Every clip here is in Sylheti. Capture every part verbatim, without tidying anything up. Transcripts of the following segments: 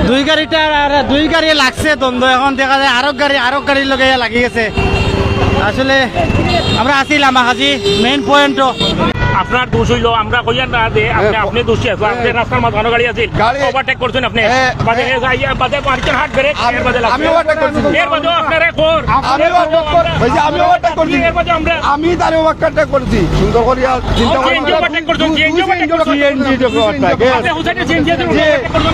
দুই গাড়িটা আর দুই গাড়ি লাগছে দ্বন্দ্ব, এখন দেখা যায় আরক গাড়ি আরক গাড়ির লগে লাগি গেছে। আসলে আমরা আছি লামাকাজি মেইন পয়েন্টও। আপনার দোষ অইলো, আমরা কইয়ার না যে আপনি, হ্যাঁ, আপনি দোষী আছেন, আপনি হ্যাঁ। রাস্তার মাঝখানো গাড়ি আছিল, গাড়ি ওভারটেক করছেন আপনি। হ্যাঁ। বাদে হ্যাঁ। এ যাই, বাদে মারিচন হাট ব্রেক, আমি, এর বাদে লাগছে। আমি ওভারটেক করছি। এর বাদেও আপনারে কর। আমি ওভারটেক কর-, ওই যে আমি ওভারটেক করছি। এর বাদে আমরা আমি তারে ওভারটেক করছি। সুন্দর করিয়া চিন্তা করে সিএনজি ওভারটেক করছেন, সিএনজি ওভারটেক করছেন। CNG overtake, yes। আপনি হুসাইনে সিএনজি আছে, জি। ওভারটেক করছেন।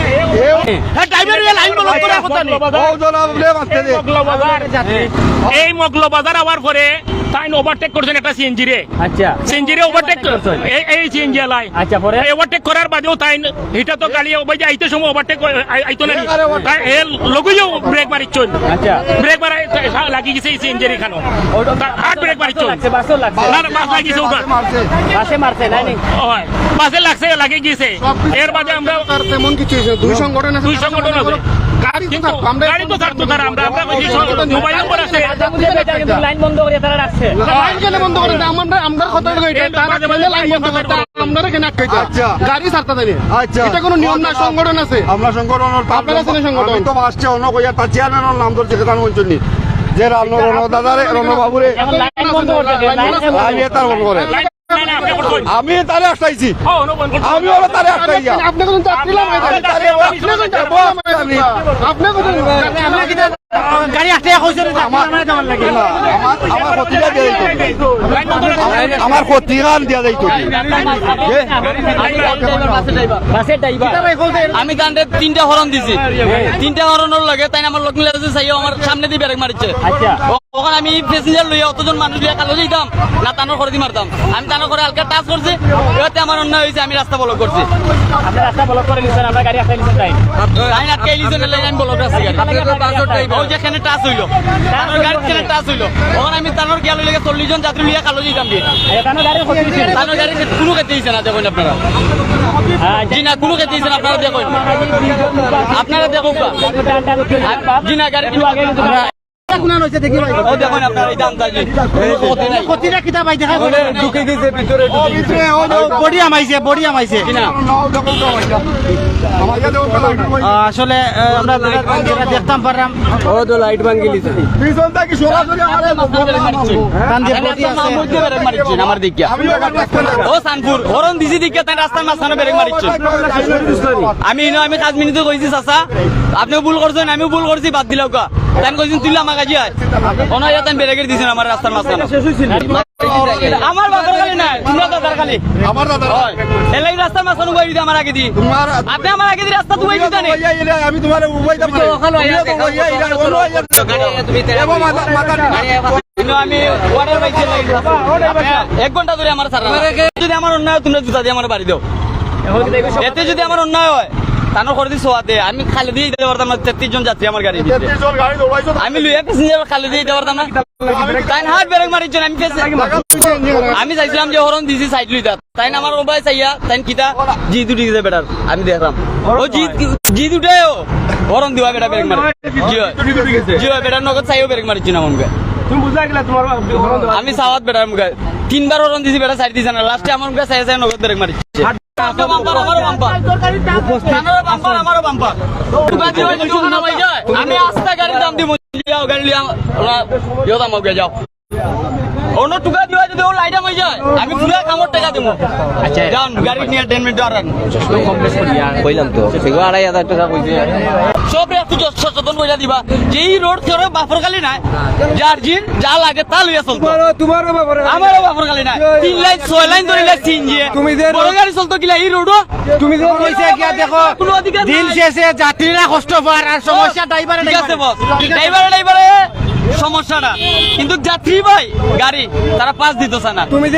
এ, হ্যাঁ, ড্রাইভার হইয়া লাইন ব্লক করে কথা নেই। ও জনাব, লে মারতে দে। মগলবাজার, এই মগলবাজার আওয়ার পরে তাইন ওভারটেক করছেন একটা সিএনজি রে। আচ্ছা। সিএনজি রে ওভারটেক করছেন। এই, এই সিএনজি আলাই। আচ্ছা, পরে? এই ওভারটেক করার বাদেও তাইন, এটা তো গাড়ি ওভার যে আইতে সময় ওভারটেক আই-, আইতো না নি। এ, আরে ওভারটেক। তাই এর লগেও ব্রেক মারিচ্ছন। আচ্ছা। ব্রেক মারা লাগি গেছে এই সিএনজি র এখানো। ওটা তার হাত ব্রেক মারিচ্ছন। লাগছে, বাসও লাগছে। না, না, বাস লাগিছে ওটা। বাসে মারছে, না নি? হয়। বাসে লাগছে, লাগি গেছে। এর বাদে আমরা তার তেমন কিছু হইছে না। দুই সংগঠন আছে। দুই সংগঠন আছে। গাড়ি তো কিন্তু থাকতো, আমরা গাড়ি তো থাকতো তারা, আমরা, আমরা ওই যে মোবাইল নম্বর আছে। লাইন বন্ধ করে তারা রাখছে। লাইন কেন বন্ধ করে? আমরা, আমরা কথা হলো এটা, তারা কেন লাইন বন্ধ করে? আমরা এখানে আটকাইতা। আচ্ছা। গাড়ি ছাড়তা দেয়নি। আচ্ছা। এটা কোনো নিয়ম না, সংগঠন আছে। আমরা সংগঠন, আপনারা আছেন সংগঠন। আমি তো আসছে অন্য কইয়া তার চেয়ারম্যানর নাম ধরছে, সেটা আমি বলছি নি। যে রানো, রণ দাদারে, রণ বাবুরে। এখন লাইন বন্ধ করতে দে, লাইন বন্ধ আমি এ তার বন্ধ করে। না, না, আপনি করছেন। আমি তারে আটকাইছি। ও, ও, ও, ও, আমি ওরা তারে আটকাইয়া। আপনি কোন যাত্রী লাগাই আমি তারে আপনি কোন যাত্রী লাগাই আপনি কোন গাড়ি আটকে কইছেন যে আমার, আমার যাওয়ার লাগে। না, আমার, আমার ক্ষতিটা দিয়া যাইতো। আমার ক্ষতিখান দিয়া যাইতো। বাসের ড্রাইভার। আমি তানরে তিনটা হরন দিছি। তিনটা হরনর লগে তাইন আমার লগে মিলাইছে, চাইও আমার সামনে দিয়ে ব্রেক মারিচ্ছে। আচ্ছা। ও-, ওখানে আমি প্যাসেঞ্জার লইয়া অতজন মানুষ লইয়া কালো যাইতাম, না তানোর করে দি মারতাম। আমি তানোর করে হালকা টাচ করছি, এতে আমার অন্যায় হইছে, আমি রাস্তা ব্লক করছি। আপনি রাস্তা ব্লক করে নিছেন, আমরা গাড়ি আটকাই নিছেন তাই? তাই না, আটকাই নিছেন, এর লাগি আমি ব্লক রাখছি গাড়ি। ওই যেখানে টাচ হইলো, তানোর গাড়ি যেখানে টাচ হইলো, ওখানে আমি তানোর গিয়া লইয়া চল্লিশ জন যাত্রী লইয়া কালো যাইতাম দিয়ে। আচ্ছা, তানোর গাড়ির ক্ষতি হইছে? তানোর গাড়ি কোনো ক্ষতি হইছে না, দেখুন আপনারা। আহ, জি না, কোনো ক্ষতি হইছে না, আপনারা দেখুন। আপনারা দেখুন। জি না, গাড়ি কোনো আগে কিন্তু কোন হইছে দেখি ভাই। ও দেখুন আপনারা এই দাম দাজি। ক্ষতিটা কিতা ভাই দেখা করে? ঢুকে গেছে ভিতরে, ঢুকে গেছে। ভিতরে ও বডি হামাইছে, বডি হামাইছে। জি না। আহ, আসলে, আহ, আমরা যেটা, যেটা দেখতাম পারলাম। ও তো লাইট ভাঙ্গি লিছে। পিছন থেকে সরাসরি আরে কান দিয়ে বডি আছে। মধ্যে বেরেক মারিচ্ছেন আমার দিকে। ও সানপুর, হরন দিছি দিকে তাই রাস্তার মাঝখানে বেরেক মারিচ্ছেন। আমি ইনো, আমি কাজ মিনিটে কইছি, চাচা, আপনিও ভুল করছেন, আমিও ভুল করছি, বাদ দিলাও কা। তাই কইছেন, তুই আমার কাছে আয়। কোনো ইয়া তাই বেরেক দিছেন আমার রাস্তার মাঝখানে। আমার বাপের খালি নাই, তোমরা দাদার খালি। আমার দাদার হয়। এলাই রাস্তার মাঝখানে উবাই দিতে আমার আগে দি। তোমার আপনি আমার আগে দি রাস্তা উবাই দিতে নেই। আমি তোমার উবাই দিতে পারি। ওখানে ইয়া, ইয়া, ইয়া, ওখানে ইয়া। এবং মাথা, মাথা কিন্তু আমি অর্ডার পাইছি না। এক ঘন্টা ধরে আমার সারা। যদি আমার অন্যায় হয়, তোমরা জুতা দিয়ে আমার বাড়ি দাও। এতে যদি আমার অন্যায় হয়, তানোর করে দিস ওয়াতে, আমি খালি দিয়ে দিতে পারতাম না, তেত্রিশ জন যাত্রী আমার গাড়ি দিতে। তেত্রিশ জন গাড়ি দৌড়াইছো তো? আমি লইয়া প্যাসেঞ্জার খালি দিয়ে দিতে পারতাম না। তাই হাত বেরেক মারির জন্য আমি প্যাসেঞ্জার। আমি চাইছিলাম যে হরন দিছি সাইড লইতা। তাই না আমার ও ভাই চাইয়া, তাই কিতা জিদ উঠি গেছে বেটার। আমি দেখলাম। ও জিদ, জিদ উঠে ও। হরন দিবা বেটা বেরেক মারে। জি হয়। জি হয়, বেটার নগদ চাইও বেরেক মারিছি না মনকে। তুমি বুঝা গেলা তোমার হরন দেওয়া? আমি সাওয়াত বেটার মুখে। তিনবার হরন দিছি বেটা সাইড দিছে না। লাস্টে আমার মুখে চাইয়া চাইয়া নগদ বেরেক মারিছি। আমারও বাম্পার, আমারও বাম্পার। আমারও বাম্পার, আমারও বাম্পার। টুকা দিয়ে যদি ওখানে হয়ে যায়, আমি আস্তা গাড়ির দাম দিব। লিয়াও, গাড়ি লিয়াও। ওরা ইয়ে দাম ওকে যাও। অন্য টুকা দিবা যদি ও লাইট হয়ে যায়, আমি পুরা কামড় টাকা দেবো। আচ্ছা। যান, গাড়ি নিয়ে টেন মিনিট আর রাখুন। কইলাম তো, সেগুলো আড়াই হাজার টাকা কইছে। সব একটু জ-, সচেতন কইরা দিবা যে এই রোড করে বাফর খালি নাই, যার জিন যা লাগে তা লইয়া চলতো। তোমারও, তোমারও বাফর খালি। আমারও বাফর খালি নাই। তিন লাইন, ছয় লাইন ধরে সিএনজি। তুমি যে বড় গাড়ি চলতো কিলা এই রোডও? তুমি যে কইছে গিয়া দেখো, কোনো অধিকার দিন নাই। শেষে যাত্রীরা কষ্ট পার আর সমস্যা ড্রাইভারে ঠিক আছে বস, ড্রাইভারে ড্রাইভারে সমস্যাটা, কিন্তু যাত্রী ভাই গাড়ি তারা পাস দিত না। তুমি যে